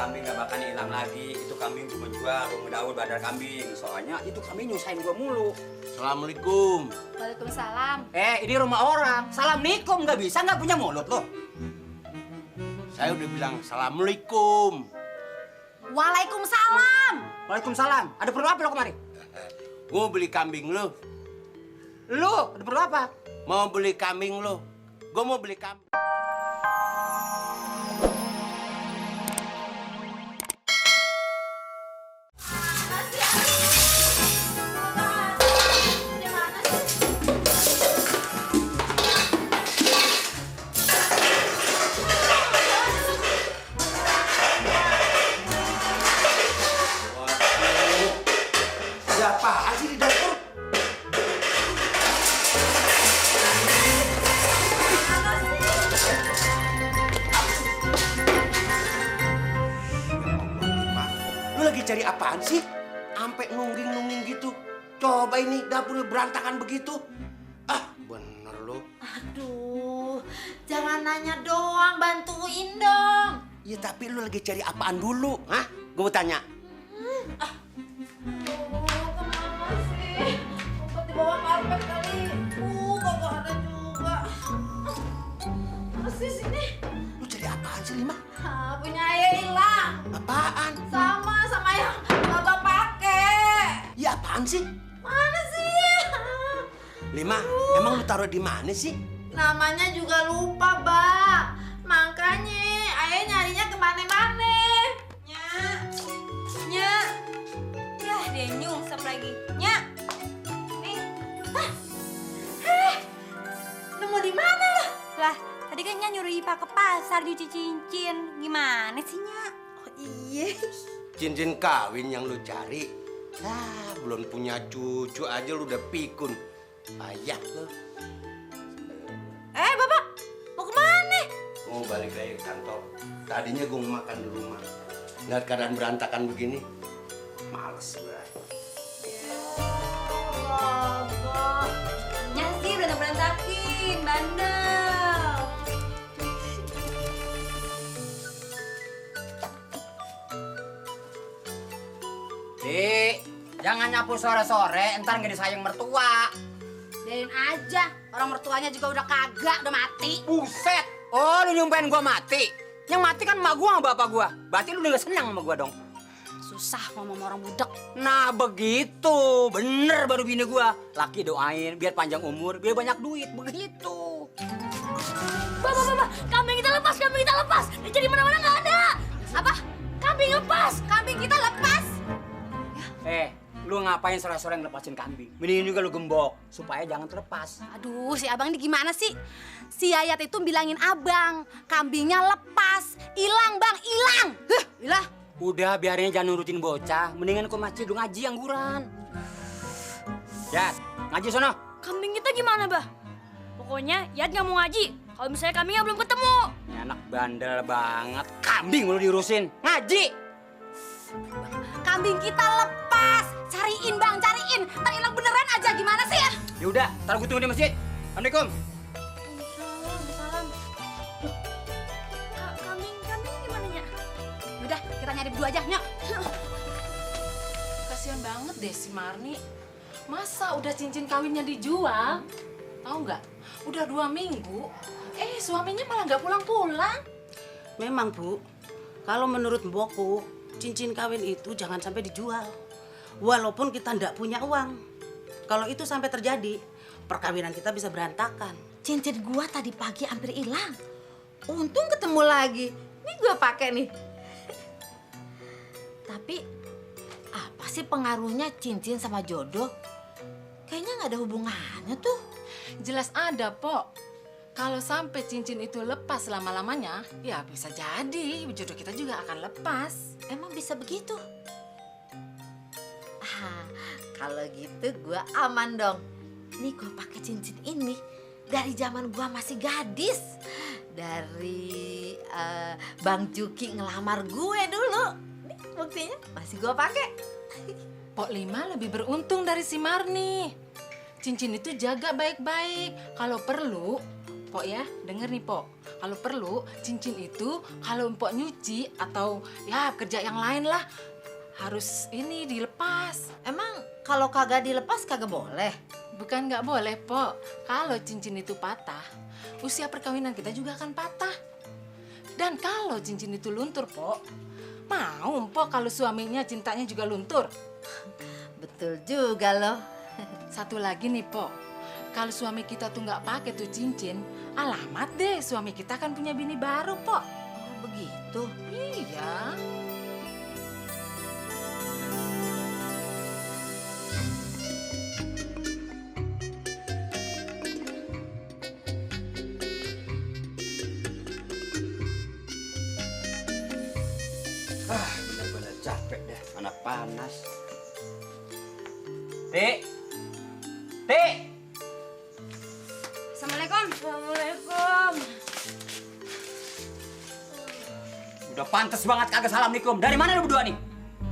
kambing gak bakal hilang lagi. Itu kambing gue mau jual, gue mau daur badar kambing. Soalnya itu kambing nyusahin gue mulu. Assalamualaikum. Waalaikumsalam. Ini rumah orang. Assalamualaikum, nggak bisa nggak punya mulut lo. Saya udah bilang assalamualaikum. Waalaikumsalam. Waalaikumsalam. Ada perlu apa lo kemari? Gue mau beli kambing lo. Lo ada perlu apa? Mau beli kambing lo. Gue mau beli kambing. Ada apaan sih di dapur? Lu lagi cari apaan sih? Sampai nungging-nungging gitu. Coba ini dapurnya berantakan begitu. Ah, bener lu. Aduh, jangan nanya doang, bantuin dong. Ya tapi lu lagi cari apaan dulu? Hah? Gue mau tanya. Kemana sih? Ngumpet di bawah karpet kali. Kok gak ada juga. Mana sih sini? Lu cari apaan sih, Lima? Punya ayah hilang. Apaan? Sama yang abang pakai. Ya apaan sih? Mana sih? Lima, emang lu taruh di mana sih? Namanya juga lupa, Bang. Makanya ayah nyarinya kemana-mana. Nya. Yah, dia nyungsep lagi. Nya. Nih. Nemu di mana lo? Lah, tadi kan Nya nyuruh Ipa ke pasar nyuci cincin. Gimana sih, Nya? Oh iya. Cincin kawin yang lu cari. Ah, belum punya cucu aja lu udah pikun. Payah lu. Bapak, mau kemana? Mau balik lagi ke kantor. Tadinya gue mau makan di rumah. Lihat keadaan berantakan begini. Males gue. Nya sih berantakin, bandel. Jangan nyapu sore-sore, entar nggak disayang mertua. Biarin aja, orang mertuanya juga udah kagak, udah mati. Buset! Oh, lu nyumpain gua mati? Yang mati kan emak gua sama bapak gua. Berarti lu udah gak senang sama gua dong? Susah ngomong sama orang budek. Nah begitu, bener baru bini gua. Laki doain biar panjang umur, biar banyak duit, begitu. Bapak, kambing kita lepas, Dia jadi mana-mana nggak ada. Apa? Kambing lepas? Kambing kita lepas? Lu ngapain sore-sore ngelepasin kambing? Mendingan juga lu gembok, supaya jangan terlepas. Aduh, si abang ini gimana sih? Si Yayat itu bilangin abang, kambingnya lepas. Hilang, Bang, hilang. Ilah. Udah, biarin jangan nurutin bocah. Mendingan ke masjid lu ngaji angguran. Ya, ngaji sono. Kambing kita gimana, Bah? Pokoknya Yat nggak mau ngaji. Kalau misalnya kambingnya belum ketemu. Ini anak bandel banget. Kambing lu diurusin. Ngaji. Kambing kita lepas. Cariin, Bang, cariin. Ntar hilang beneran aja, gimana sih ya? Ya udah, ntar gue tunggu di masjid. Assalamualaikum. Salam. Kambing gimana, Nya? Udah, kita nyari berdua aja, nyok. Kasian banget deh si Marni. Masa udah cincin kawinnya dijual? Tahu nggak? Udah 2 minggu. Suaminya malah nggak pulang-pulang. Memang, Bu. Kalau menurut mbokku, cincin kawin itu jangan sampai dijual. Walaupun kita ndak punya uang. Kalau itu sampai terjadi, perkawinan kita bisa berantakan. Cincin gua tadi pagi hampir hilang. Untung ketemu lagi. Ini gua pakai nih. Tapi apa sih pengaruhnya cincin sama jodoh? Kayaknya nggak ada hubungannya tuh. Jelas ada, Pok. Kalau sampai cincin itu lepas lama-lamanya, ya bisa jadi jodoh kita juga akan lepas. Emang bisa begitu? Kalau gitu gua aman dong. Nih gua pakai cincin ini dari zaman gua masih gadis. Dari Bang Juki ngelamar gue dulu. Nih buktinya masih gua pakai. Pok Lima lebih beruntung dari si Marni. Cincin itu jaga baik-baik. Kalau perlu, Pok ya, denger nih Pok. Kalau perlu, cincin itu kalau empok nyuci atau ya kerja yang lain lah, harus ini dilepas. Emang kalau kagak dilepas kagak boleh? Bukan nggak boleh, Pok. Kalau cincin itu patah, usia perkawinan kita juga akan patah. Dan kalau cincin itu luntur, Pok, mau Pok kalau suaminya cintanya juga luntur? Betul juga loh. Satu lagi nih, Pok. Kalau suami kita tuh nggak pakai tuh cincin, alamat deh suami kita kan punya bini baru, Pok. Oh begitu. Iya. Bener-bener capek deh, mana panas. Tik! Tik! Assalamualaikum. Assalamualaikum. Udah pantas banget kagak assalamualaikum. Dari mana lu berdua nih?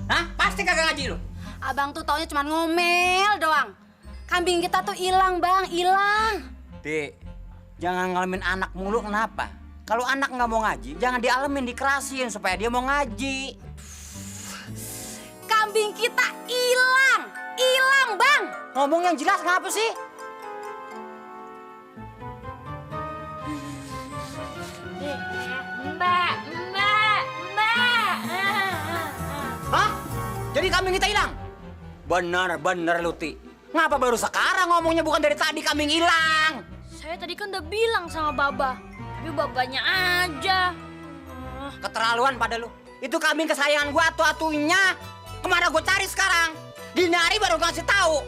Hah? Pasti kagak ngaji lu. Abang tuh taunya cuma ngomel doang. Kambing kita tuh hilang, Bang, hilang. Tik, jangan ngalamin anak mulu kenapa? Kalau anak nggak mau ngaji, jangan dialamin, dikerasin supaya dia mau ngaji. Kambing kita hilang. Hilang, Bang. Ngomong yang jelas ngapa sih? Mbak. Hah? Jadi kambing kita hilang? Bener lu, Ti. Ngapa baru sekarang ngomongnya, bukan dari tadi kambing hilang? Saya tadi kan udah bilang sama Baba, tapi bapaknya aja. Keterlaluan pada lu. Itu kambing kesayangan gua atu-atunya. Kemana gua cari sekarang? Dini hari baru ngasih tahu.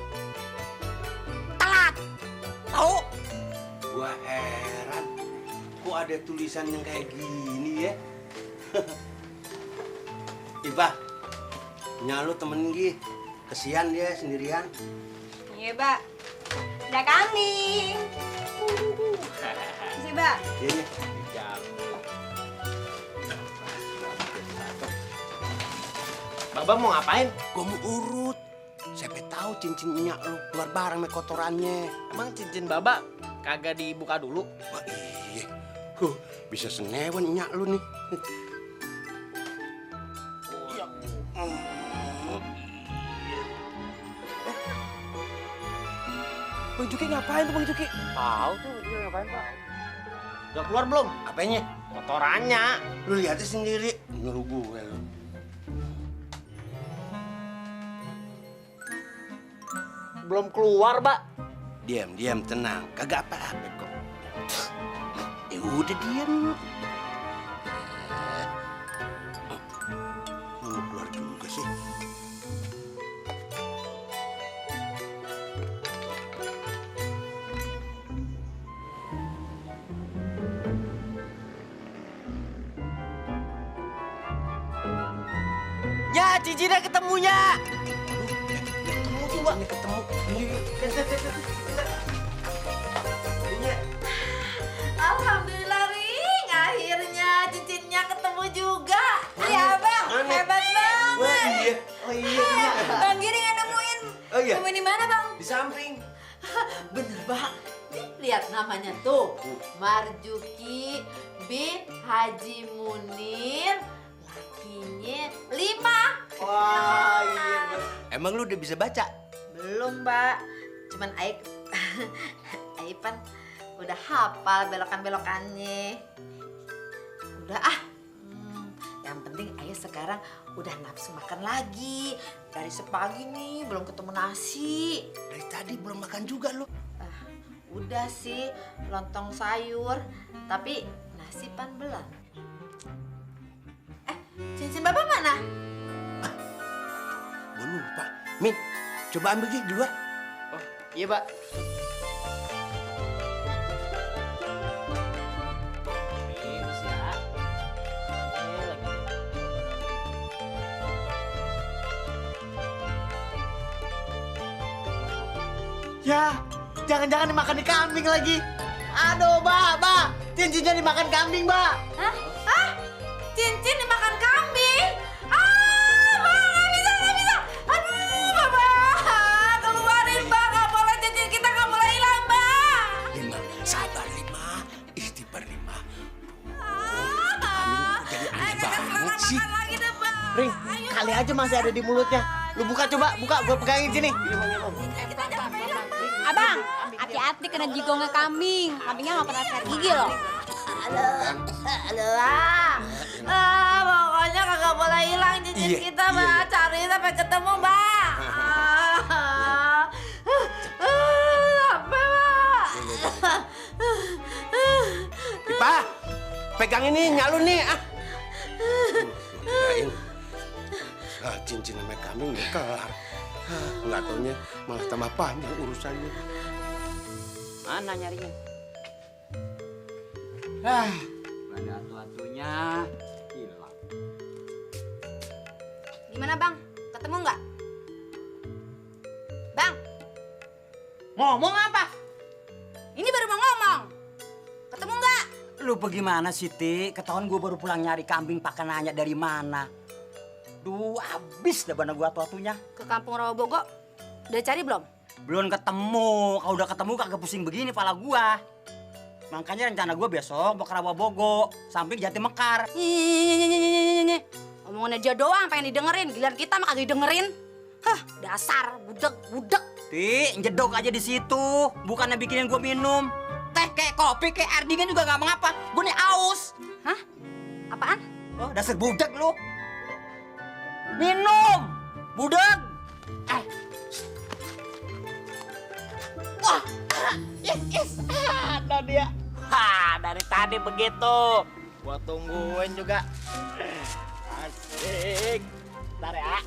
Telat. Tahu? Gua heran, kok ada tulisan yang kayak gini ya? Iba, nyalu temen Gi. Kesian dia sendirian. Iya, Mbak. Ada kambing. Sih, Mbak. Iya. Baba mau ngapain? Gua mau urut. Siapa tahu cincin minyak lu keluar barang sama kotorannya. Emang cincin Baba kagak dibuka dulu? Wah iya. Bisa senewan minyak lu nih. Bang Juki ngapain tuh Bang Juki? Tahu tuh dia ngapain Pak. Udah keluar belum? Apanya? Kotorannya. Lu lihatnya sendiri. Nyuruh gue lu. Belum keluar, Pak. Diam, tenang. Kagak apa-apa kok. Udah diam. Mau keluar juga sih. Ya, cincinnya ketemunya. Ini ketemu. Alhamdulillah Ring, akhirnya cincinnya ketemu juga. Ya Bang, hebat banget. Oh iya. Bang Giring yang nemuin. Oh iya. Nemuin di mana Bang? Di samping. Bener Bang. Nih, lihat namanya tuh. Marjuki bin Haji Munir. Lakinya 5. Wah iya. Emang lu udah bisa baca? Belum Mbak. Cuman Aipan udah hafal belokan-belokannya. Udah yang penting Ayah sekarang udah nafsu makan lagi. Dari sepagi nih belum ketemu nasi. Dari tadi belum makan juga lu. Udah sih lontong sayur, tapi nasi pan belum. Cincin Bapak mana? Gua lupa. Min, coba ambil Gi di luar. Oh, iya, Pak. Ya, jangan-jangan dimakan di kambing lagi. Aduh, Mbak, cincinnya dimakan kambing, Mbak. Hah? Cincin dimakan kambing? Mbak, nggak bisa. Aduh, Bapak, keluarin, Mbak. Nggak boleh cincin kita nggak boleh hilang, Mbak. Lima, sabar Lima, istighfar Lima. kali aja masih ada di mulutnya. Lu buka coba, buka, gue pegangin sini. Abang, hati-hati kena jigongnya kambing. Kambingnya nggak pernah sikat gigi loh. Pokoknya kagak boleh hilang cincin kita, Mbak. Cari sampai ketemu, Mbak. Sampai, Mbak. Pipa, pegang ini, nyalun nih. Cincin sama kambing udah kelar. Nggak taunya malah tambah panjang urusannya. Mana nyarinya? Ada atu-atunya hilang. Gimana bang? Ketemu nggak? Bang, Ngomong apa? ini baru mau ngomong. Ketemu nggak? Lu bagaimana sih, Ti? Ketahuan gue baru pulang nyari kambing pakai nanya dari mana. Duh, abis dah bana gua atu-atunya. Ke kampung Rawabogo. Udah cari belum? Belum ketemu. Kalau udah ketemu kagak pusing begini pala gua. Makanya rencana gua besok mau ke Rawabogo, samping Jati Mekar. Nye. Omongan aja doang pengen didengerin. Giliran kita mah kagak didengerin. Hah, dasar budek. Ti, jedok aja di situ. Bukannya bikinin gua minum. Teh kayak kopi kayak air dingin juga gak mengapa. Gua nih aus. Hah? Apaan? Oh, dasar budak lu. Minum, budak. Wah, yes, ada dia. Dari tadi begitu. Gua tungguin juga. Asik. Bentar ya.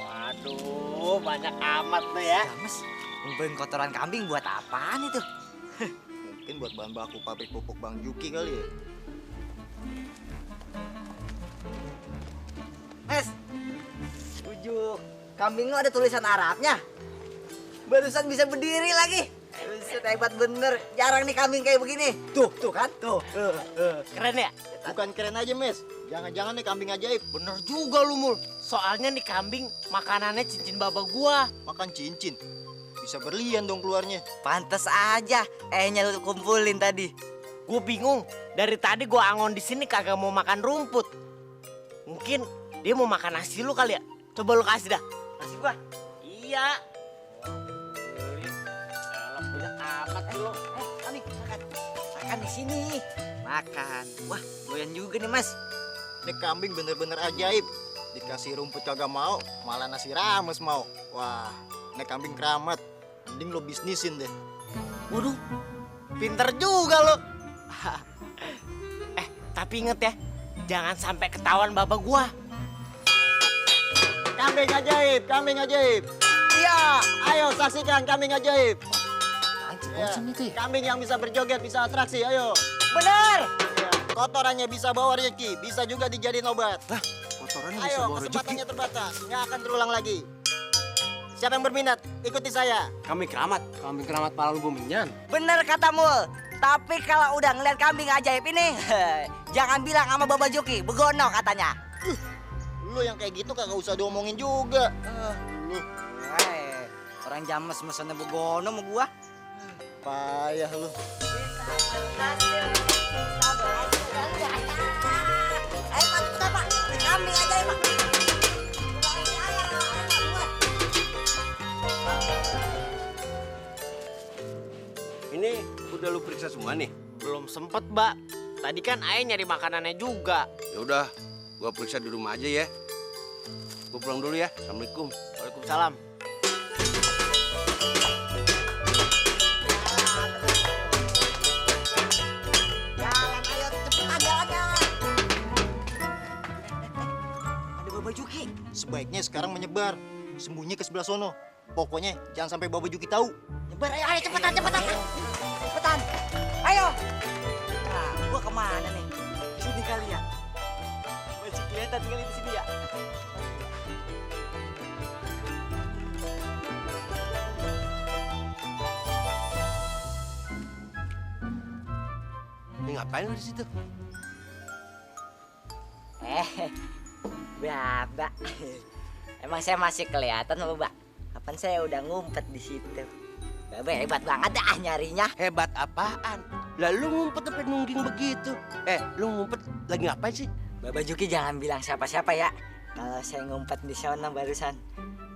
Waduh, banyak amat nih ya. Mas, ngumpulin kotoran kambing buat apaan itu? Mungkin buat bahan baku pabrik pupuk Bang Juki kali ya. Mas, ujuk kambing lu ada tulisan Arabnya. Barusan bisa berdiri lagi. Buset, hebat bener. Jarang nih kambing kayak begini. Tuh kan? Tuh. Keren ya? Bukan keren aja, Mes. Jangan-jangan nih kambing ajaib. Bener juga lu, Mul. Soalnya nih kambing makanannya cincin baba gua. Makan cincin. Bisa berlian dong keluarnya. Pantes aja lu kumpulin tadi. Gue bingung. Dari tadi gua angon di sini kagak mau makan rumput. Mungkin dia mau makan nasi lu kali ya. Coba lu kasih dah. Nasi gua. Iya. Punya amat lu. Kambing, makan. Makan di sini. Makan. Wah, doyan juga nih, Mas. Ini kambing bener-bener ajaib. Dikasih rumput kagak mau, malah nasi rames mau. Wah, ini kambing keramat. Mending lo bisnisin deh. Waduh, pinter juga lo. Tapi inget ya, jangan sampai ketahuan baba gua. Kambing ajaib, kambing ajaib. Iya, ayo saksikan kambing ajaib. Ya, kambing yang bisa berjoget, bisa atraksi, ayo. Bener. Ya, kotorannya bisa bawa rezeki, bisa juga dijadiin obat. Kotorannya bisa Ayo, bawa rezeki. kesempatannya terbatas, nggak akan terulang lagi. Siapa yang berminat, ikuti saya. Kambing keramat pala lu buminyan. Bener kata Mul. Tapi kalau udah ngeliat kambing ajaib ini, jangan bilang sama Baba Juki, begono katanya. Lu yang kayak gitu kagak usah diomongin juga. Lu Orang james mesennya begono sama gua. payah lu. Kambing ajaib, Pak. Ini udah lu periksa semua nih? Belum sempet, Mbak. Tadi kan Ayah nyari makanannya juga. Ya udah, gua periksa di rumah aja ya. Gua pulang dulu ya. Assalamualaikum. Waalaikumsalam. Jalan, ayo cepetan jalannya. Ada Baba Juki. Sebaiknya sekarang menyebar, sembunyi ke sebelah sono. Pokoknya jangan sampai Baba Juki tahu. Nyebar, ayo cepetan. Cepetan. Ayo. Nah, gua kemana nih? Sini kali ya. Masih kelihatan kali di sini ya. Ini ngapain lu di situ? Mbak, emang saya masih kelihatan, Mbak? Kapan saya udah ngumpet di situ? Babe hebat banget dah nyarinya. Hebat apaan? Lalu ngumpet sampai nungging begitu. Lu ngumpet lagi ngapain sih? Bapak Juki jangan bilang siapa-siapa ya. Kalau saya ngumpet di sana barusan,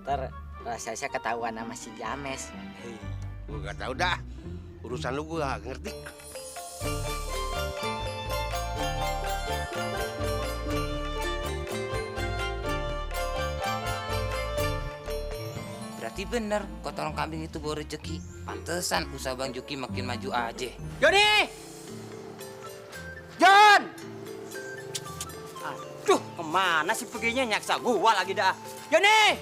ntar saya ketahuan sama si James. Gue gak tahu dah. Urusan lu gue gak ngerti. Berarti bener, kotoran kambing itu bawa rezeki. Pantesan usaha Bang Juki makin maju aja. Joni! Jon! Aduh, kemana sih perginya? Nyaksa gua lagi dah. Joni!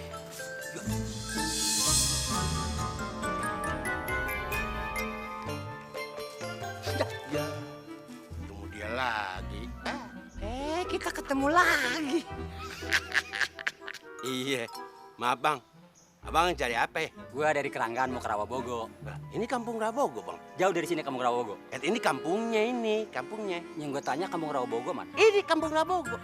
Ya, tunggu dia lagi. Kita ketemu lagi. Iya, maaf bang. Abang cari apa ya? Gua dari Keranggan mau ke Rawabogo. Nah, ini kampung Rawabogo bang. Jauh dari sini kampung Rawabogo. Ini kampungnya. Yang gue tanya kampung Rawabogo mana? Ini kampung Rawabogo.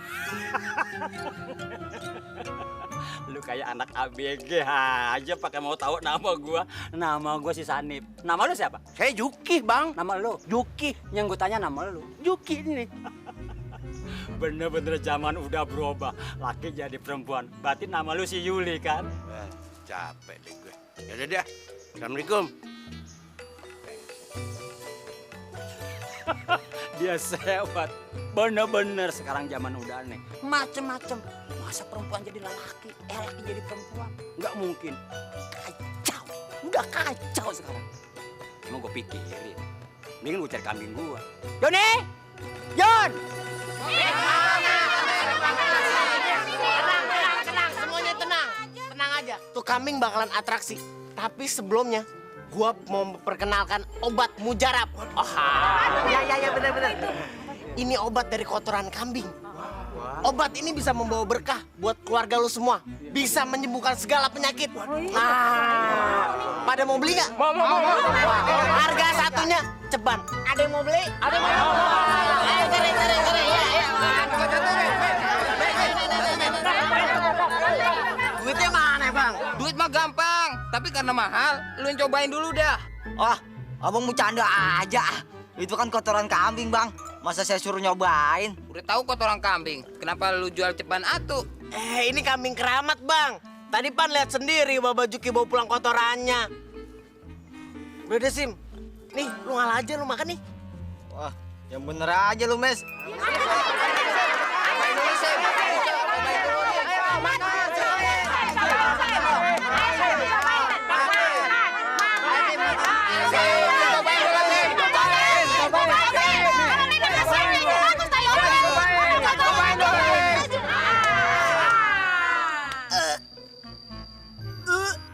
Lu kayak anak ABG aja pakai mau tahu nama gua. Nama gua si Sanip. Nama lu siapa? Saya Juki bang. Nama lu? Juki. Yang gue tanya nama lu. Juki ini. Bener-bener zaman udah berubah. Laki jadi perempuan. Berarti nama lu si Yuli kan? Capek deh gue. Yaudah deh. Assalamualaikum. Dia sewat. Bener-bener sekarang zaman udah aneh. Macem-macem. Masa perempuan jadi lelaki, lelaki jadi perempuan? Nggak mungkin. Kacau. Udah kacau sekarang. Emang gue pikirin. Mendingan gue cari kambing gue. Joni! Jon! Tenang, semuanya tenang. Tenang aja. Tuh kambing bakalan atraksi. Tapi sebelumnya, gua mau memperkenalkan obat mujarab. Ya benar. Ini obat dari kotoran kambing. Obat ini bisa membawa berkah buat keluarga lu semua. Bisa menyembuhkan segala penyakit. Pada mau beli nggak? Mau. Harga satunya ceban. Ada yang mau beli? Ada yang mau beli? Ayo, cari. Ya. Duitnya mana bang? Duit mah gampang, tapi karena mahal, lu yang cobain dulu dah. Oh, abang mau canda aja. Itu kan kotoran kambing bang. Masa saya suruh nyobain? Udah tahu kotoran kambing, kenapa lu jual ceban atu? Ini kambing keramat bang. Tadi Pan lihat sendiri Bapak Juki bawa pulang kotorannya. Udah deh Sim. Nih, lu ngalah aja lu makan nih. Wah, yang bener aja lu mes.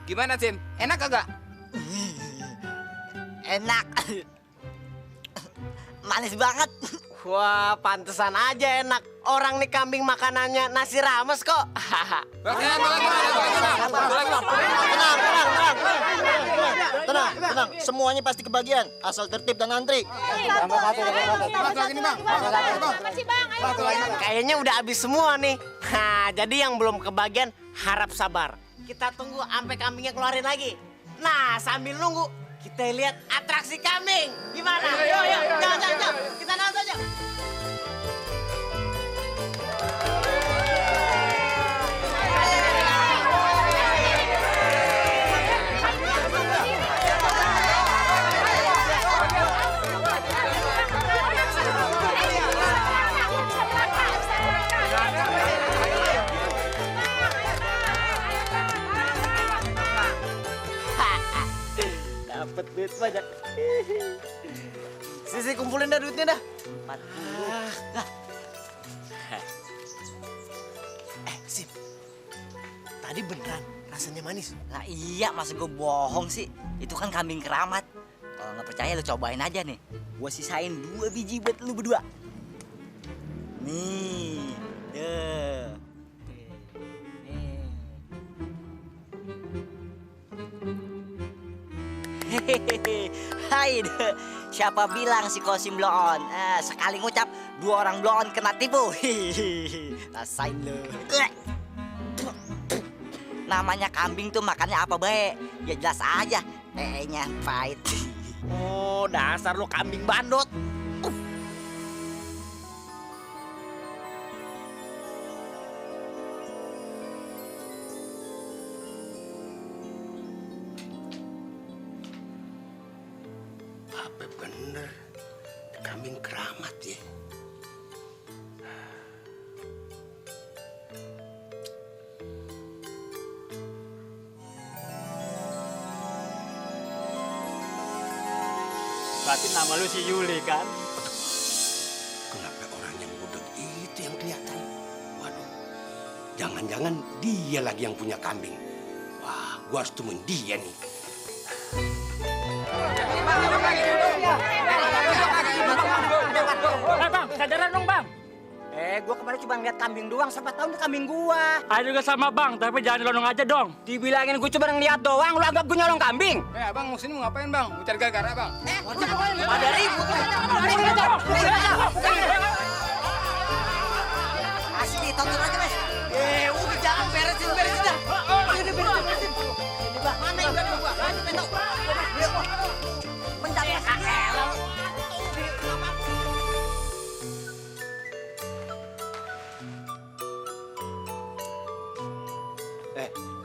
Gimana Sim? Enak kagak? Enak. Manis banget. Wah, pantesan aja enak. Orang nih kambing makanannya nasi rames kok. Tenang. Semuanya pasti kebagian. Asal tertib dan antri. Kayaknya udah habis semua nih. Jadi yang belum kebagian harap sabar. Kita tunggu sampai kambingnya keluarin lagi. Nah, sambil nunggu kita lihat atraksi kambing. Gimana? Yuk. Jangan. Kita nonton aja. Dapat duit banyak. Sisi kumpulin dah duitnya dah. 40. Sim. Tadi beneran rasanya manis. Lah iya, masa gue bohong sih? Itu kan kambing keramat. Kalau nggak percaya lu cobain aja nih. Gua sisain 2 biji buat lu berdua. Nih, deh. Hehehe, hai deh. Siapa bilang si Kosim blow on? Sekali ngucap 2 orang blow on kena tipu. Rasain lu. Namanya kambing tuh makannya apa baik? Ya jelas aja, nya pahit. Oh, dasar lu kambing bandot. Apa bener kambing keramat ya? Berarti nama lu si Yuli kan? Kenapa orang yang budek itu yang kelihatan? Waduh, jangan-jangan dia lagi yang punya kambing. Wah, gua harus temuin dia nih. Bang, sadaran dong bang. Gua kemarin cuma ngeliat kambing doang, siapa tahu ini kambing gua. Ayo juga sama bang, tapi jangan nyolong aja dong. Dibilangin gua cuma ngeliat doang, lu anggap gua nyolong kambing. Abang mau sini mau ngapain bang? Mau cari gara-gara bang? Ada ribut. Asli, tonton aja, Mas. Udah jangan beresin dah. Beresin. Mana yang berani gua? Mendapat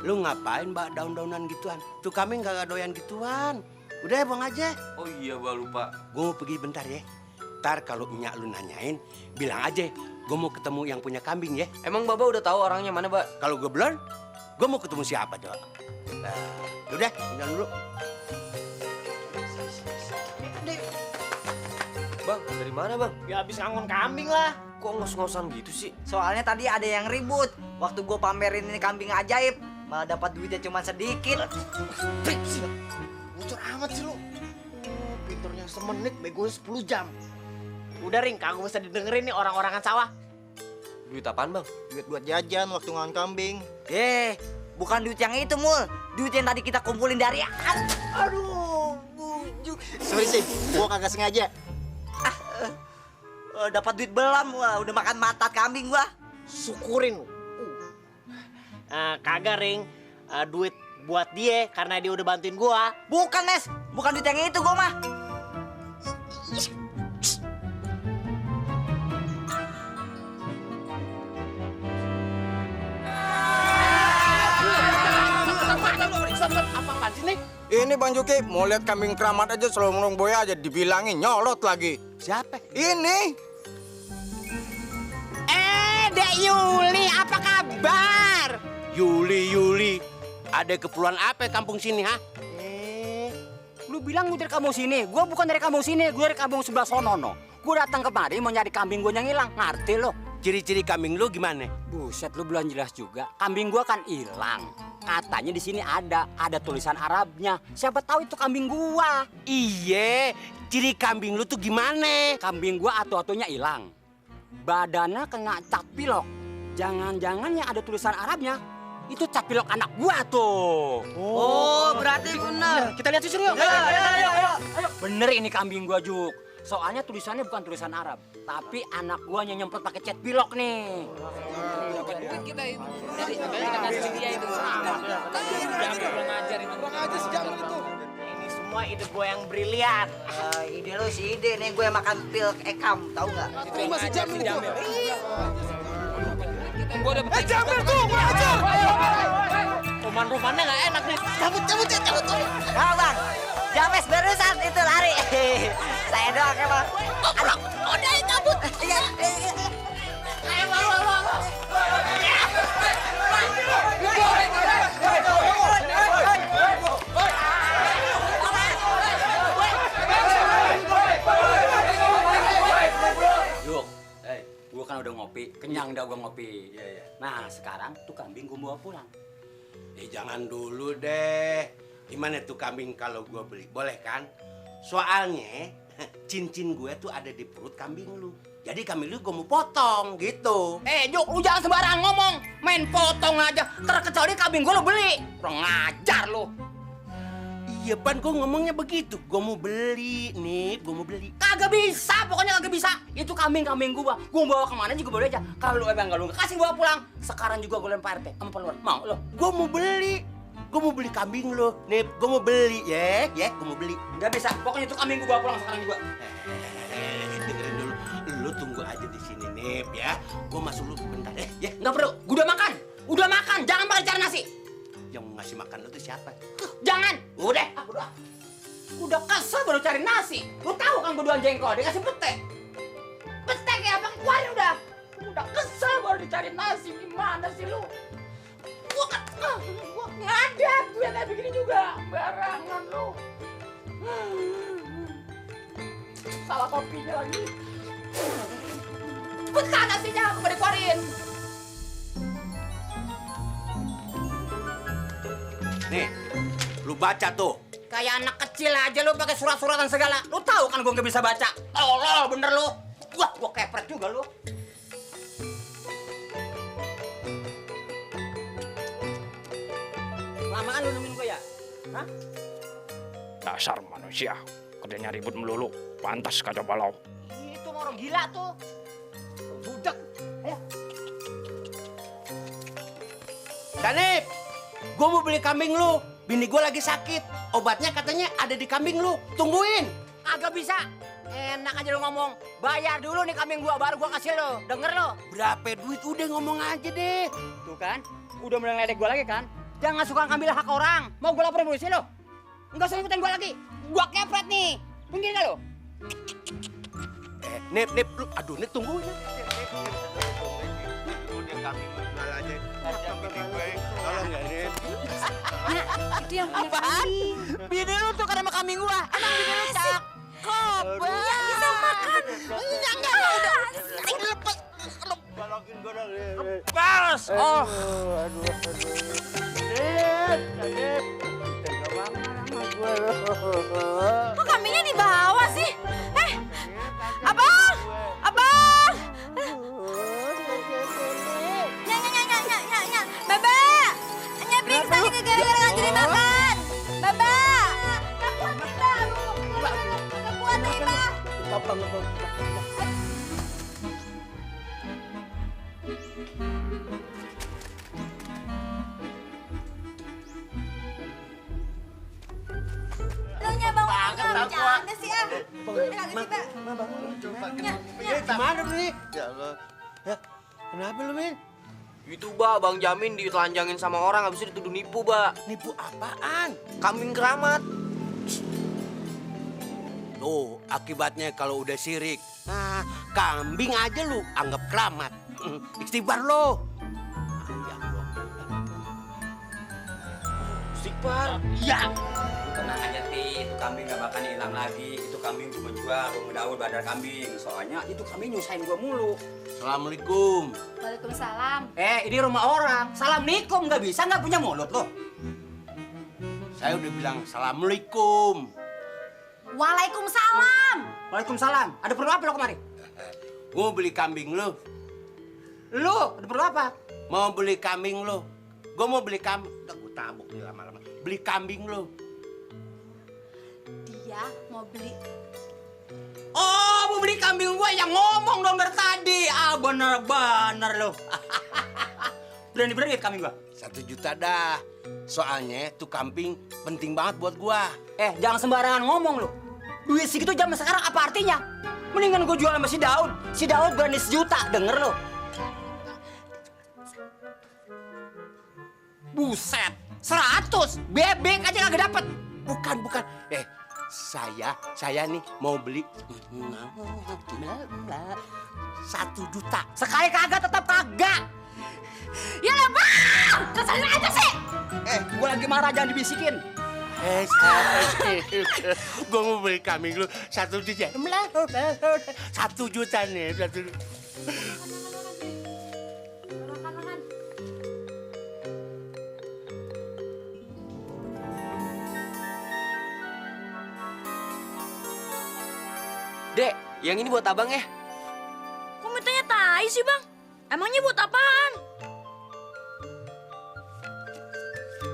Lu ngapain mbak daun-daunan gituan? Tuh kambing gak doyan gituan. Udah ya buang aja. Oh iya, gua lupa. Gue mau pergi bentar ya. Ntar kalau nyak lu nanyain, bilang aja gue mau ketemu yang punya kambing ya. Emang Baba udah tahu orangnya mana, Mbak? Kalau gue belum, gue mau ketemu siapa dok? Nah, udah, jalan dulu. Bang, dari mana bang? Ya habis ngangon kambing lah. Kok ngos-ngosan gitu sih? Soalnya tadi ada yang ribut. Waktu gue pamerin ini kambing ajaib, malah dapat duitnya cuma sedikit. Bocor amat sih lu. Pinturnya semenit, begonya 10 jam. Udah Ring, kagak usah didengerin nih orang-orangan sawah. Duit apaan bang? Duit buat jajan waktu ngangon kambing. Bukan duit yang itu, Mul. Duit yang tadi kita kumpulin dari... Aduh, bujuk. Sorry sih, gua kagak sengaja. Dapat duit belam, wah, udah makan mata kambing gua. Syukurin lu. Kagak Ring, duit buat dia karena dia udah bantuin gua. Bukan, Nes. Bukan duit yang itu gua mah. Apaan sih nih? Ini Bang Juki mau lihat kambing keramat aja selongrong boya aja dibilangin nyolot lagi. Siapa? Ini. Dek Yuli, apa kabar? Yuli. Ada keperluan apa kampung sini, ha? Lu bilang lu dari kampung sini, gua bukan dari kampung sini, gua dari kampung sebelah sono no. Gua datang kemari mau nyari kambing gua yang hilang, ngerti lo? Ciri-ciri kambing lu gimana? Buset, lu belum jelas juga. Kambing gua kan hilang. Katanya di sini ada tulisan Arabnya. Siapa tahu itu kambing gua. Iya, ciri kambing lu tuh gimana? Kambing gua atu-atunya hilang. Badannya kena cap pilok. Jangan-jangan yang ada tulisan Arabnya itu cap pilok anak gua tuh. Oh, berarti benar. Kita lihat sini yuk. Ayo. Bener ini kambing gua, Juk. Soalnya tulisannya bukan tulisan Arab, tapi anak gua yang nyemprot pakai cat pilok nih. Kita itu. Kita kasih dia itu. Ini semua ide gua yang brilian. Ide lu sih ide nih, gue makan pil ekam, tahu nggak? Itu masih jamin itu. Gua udah Jamil tuh, gua ajar. Roman-romannya nggak enak nih. Cabut. Nah, Bang. James barusan itu lari. Saya doang ya, Bang. Udah cabut. Iya. Yuk, gua kan udah ngopi, kenyang dah gua ngopi. Nah, sekarang tuh kambing gua bawa pulang. Jangan dulu deh. Gimana tuh kambing kalau gue beli? Boleh kan? Soalnya cincin gue tuh ada di perut kambing lu. Jadi kambing lu gue mau potong gitu. Juk, lu jangan sembarang ngomong. Main potong aja. Terkecuali kambing gua lu beli. Kurang ngajar lu. Iya pan, gue ngomongnya begitu. Gue mau beli nih, gue mau beli. Kagak bisa, pokoknya kagak bisa. Itu kambing gua. Gua bawa kemana juga boleh aja. Kalau lu emang gak lu kasih bawa pulang. Sekarang juga gue lempar RT sama peluang. Mau lo? Gue mau beli. gue mau beli kambing lo. Nih, gue mau beli ya, gue mau beli. Nggak bisa, pokoknya itu kambing gue bawa pulang sekarang juga. Dengerin dulu, lu tunggu aja di sini Nip ya. Gue masuk lu bentar ya. Nggak perlu, gue udah makan, jangan pakai cara nasi. Yang ngasih makan lu tuh siapa? Jangan, udah kesel baru cari nasi. Lu tahu kan gue doang jengkol, dia kasih pete. Pete kayak apa, keluarin udah. Udah kesel baru dicari nasi, gimana sih lu? Gua ngadap, gue kayak begini juga, barangan lu. Salah kopinya lagi. Pecah nasinya, aku mau dikeluarin. Nih, lu baca tuh. Kayak anak kecil aja lu pakai surat-suratan segala. Lu tahu kan gue nggak bisa baca. Tolol bener lu. Wah, gue kepret juga lu. Lamaan lu nemuin gue ya? Hah? Dasar manusia, kerjanya ribut melulu. Pantas kacau balau. Itu orang gila tuh. Budak. Ayo. Danip, gue mau beli kambing lu. Bini gue lagi sakit. Obatnya katanya ada di kambing lu. Tungguin. Agak bisa. Enak aja lu ngomong. Bayar dulu nih kambing gua, baru gua kasih lo. Denger lo. Berapa duit? Udah ngomong aja deh. Tuh kan, udah mulai ngeledek gua lagi kan. Jangan suka ngambil hak orang. Mau gua laporin polisi lo? Enggak usah ikutin gua lagi. Gua kepret nih. Pinggir gak lo? Nip, lu. Aduh, Nip tungguin. Udah kambing jual aja. Tolong ya, Nip. Itu yang punya kambing. Bini lu tuh kan sama kambing gua. Emang bini lu cakep. Bisa makan. Enggak, udah. Lepas. Balokin gua dong. Pas. Oh. Aduh. Nip. Tega banget sama gua lo. Kok kambingnya di bawah sih? Abang! Abang! Nyak. Baba! Nyak pingsan nih gara-gara nggak jadi makan. Baba! Nggak kuat nih, Bang. Nggak kuat nih, Bang. Papa. Lu Bang, bercanda sih ah. Gimana lu nih? Ya Allah. Ya, kenapa lu, Min? Itu, Ba, Bang Jamin ditelanjangin sama orang, habis itu dituduh nipu, Ba. Nipu apaan? Kambing keramat. Tuh, akibatnya kalau udah sirik. Nah, kambing aja lu anggap keramat. Istighfar lo. Istighfar. Iya. Tenang aja, Ti. Itu kambing gak bakal hilang lagi. Itu kambing gua jual, gua ngedaur badar kambing. Soalnya itu kambing nyusahin gua mulu. Assalamualaikum. Waalaikumsalam. Ini rumah orang. Assalamualaikum, nggak bisa, nggak punya mulut lo. Saya udah bilang assalamualaikum. Waalaikumsalam. Waalaikumsalam. Ada perlu apa lo kemari? Mau beli kambing lo. Lu ada perlu apa? Mau beli kambing lo. Gue mau beli kambing. Udah gue tabuk nih lama-lama. Beli kambing lo. Dia mau beli. Oh, mau beli kambing gue yang ngomong dong dari tadi. Ah, bener-bener lo. Berani-berani lihat kambing gue. 1 juta dah. Soalnya tuh kambing penting banget buat gua. Jangan sembarangan ngomong lo. Duit segitu zaman sekarang apa artinya? Mendingan gue jual sama si Daud. Si Daud berani 1 juta, denger lo. Buset, 100. Bebek aja kagak dapet. Bukan. Saya nih mau beli 1 juta. Sekali kagak tetap kagak. Ya lah, Bang! Kesalin aja sih. Gue lagi marah, jangan dibisikin. Gue mau beli kambing lu 1 juta. 1 juta nih. Dek, yang ini buat abang ya? Kok mintanya tai sih, Bang? Emangnya buat apaan?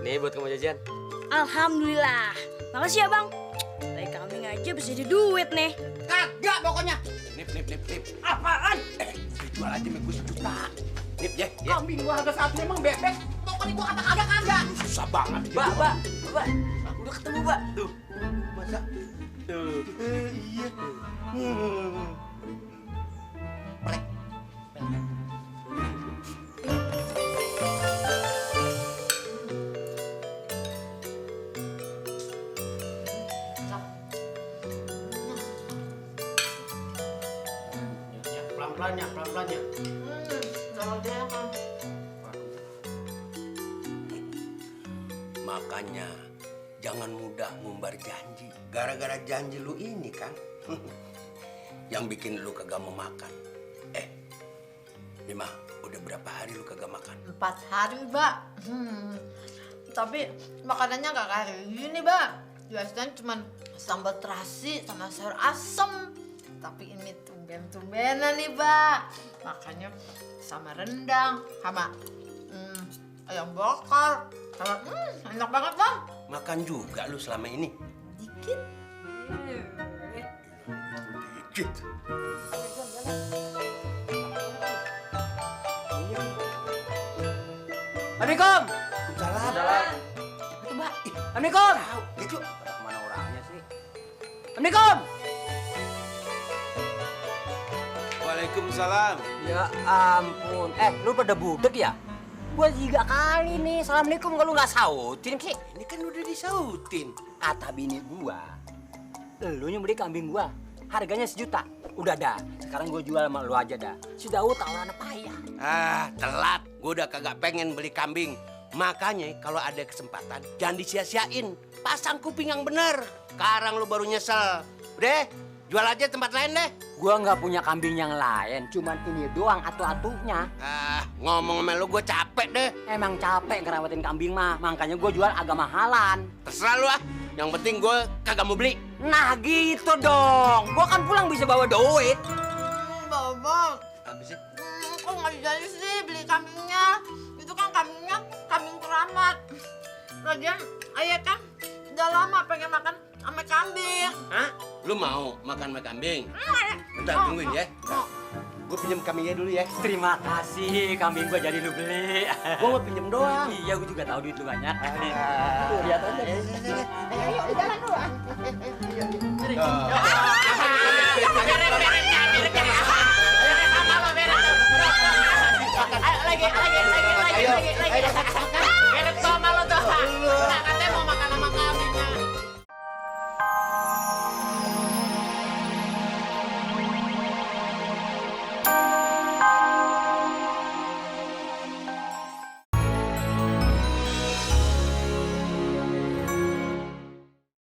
Nih buat kamu jajan. Alhamdulillah. Makasih ya, Bang. Dari kambing aja bisa jadi duit nih. Kagak pokoknya. Nip. Apaan? Jual aja sama gue 1 juta. Nip, ya. Kambing gua harga 1 emang bebek. Pokoknya nih gua kata kagak. Susah banget. Mbak, udah ketemu Mbak. Tuh, masa? Tuh. Iya. Plek. Pelan-pelannya. Makanya jangan mudah ngumbar janji. Gara-gara janji lu ini kan yang bikin lu kagak mau makan. Bima, udah berapa hari lu kagak makan? 4 hari, Mbak. Tapi makanannya gak kayak gini, Mbak. Biasanya cuma sambal terasi sama sayur asem. Tapi ini tumben-tumbenan nih, Mbak. Makanya sama rendang, sama ayam bakar. Sama, enak banget, Bang. Makan juga lu selama ini? Dikit. Dikit. Assalamualaikum. Salam. Itu Mbak. Assalamualaikum. Itu Mana orangnya sih? Assalamualaikum. Waalaikumsalam. Ya ampun. Lu pada budek ya? Gua 3 kali nih. Assalamualaikum kalau nggak sautin sih. Ini kan udah disautin. Kata bini gua, lu yang beli kambing gua, harganya 1 juta. Udah dah, sekarang gua jual sama lu aja dah. Si Daud tawaran payah. Telat. Gua udah kagak pengen beli kambing. Makanya kalau ada kesempatan jangan disia-siain. Pasang kuping yang bener. Sekarang lu baru nyesel. Udah, jual aja tempat lain deh. Gua nggak punya kambing yang lain, cuman ini doang atu-atunya. Ngomong sama lu gua capek deh. Emang capek ngerawatin kambing mah, makanya gua jual agak mahalan. Terserah lu ah. Yang penting gua kagak mau beli. Nah gitu dong, gua kan pulang bisa bawa duit. Bobong. Apa sih? Kok nggak jadi sih beli kambingnya? Itu kan kambingnya kambing keramat. Lagian ayah kan udah lama pengen makan sama kambing. Hah? Lu mau makan sama kambing? Bentar, tungguin ya. Gue pinjam kambingnya dulu ya. Terima kasih, kambing gua jadi lu beli. Gue mau pinjam doang. Iya, gua juga tahu duit lu banyak. Tuh, lihat aja. Ayo jalan dulu ah. Lagi.